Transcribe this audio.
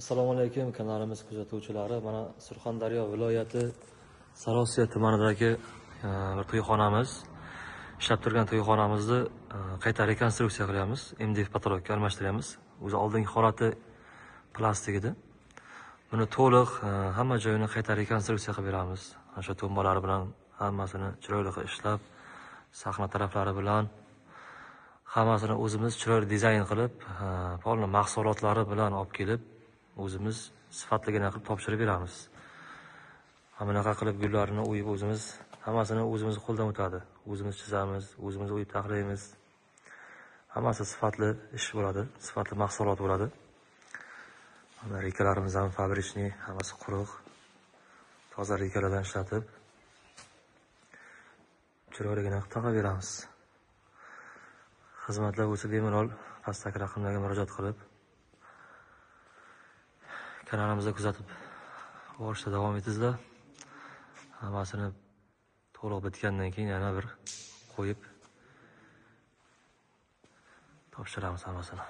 Assalomu alaykum kanalimiz kuzatuvchilari. Mana Surxondaryo viloyati Sariosiyo tumanidagi bir to'yxonamiz, ishlab turgan to'yxonamizni qayta rekonstruksiya qilyapmiz. MDF potolokka almashtiryapmiz. O'zi oldingi holati plastik edi. Buni to'liq hamma joyini qayta rekonstruksiya qilib beramiz. Ana shu tumbalari bilan hammasini chiroyli qilib ishlab, sahna taraflari bilan hammasini o'zimiz chiroyli dizayn qilib, polni mahsulotlari bilan olib kelib, o'zimiz sifatligini qilib topshirib beramiz. Mana bunaqa qilib gullarni o'yib o'zimiz hammasini o'zimiz qo'ldan o'tadi. O'zimiz chizamiz, o'zimiz o'yib taxlaymiz. Hammasi sifatli ish bo'ladi, sifatli mahsulot bo'ladi. Mana rekalarimiz ham fabrikniy, hammasi quruq, toza rekalardan ishlatib chiroyligini qilib taqab beramiz. Xizmatlar bo'lsa bemalol pastdagi raqamlarga murojaat qilib kanalimizda kuzatib borishda davom etingizlar. Hammasini to'liq bitgandan keyin yana bir qo'yib topshiramiz hammasini.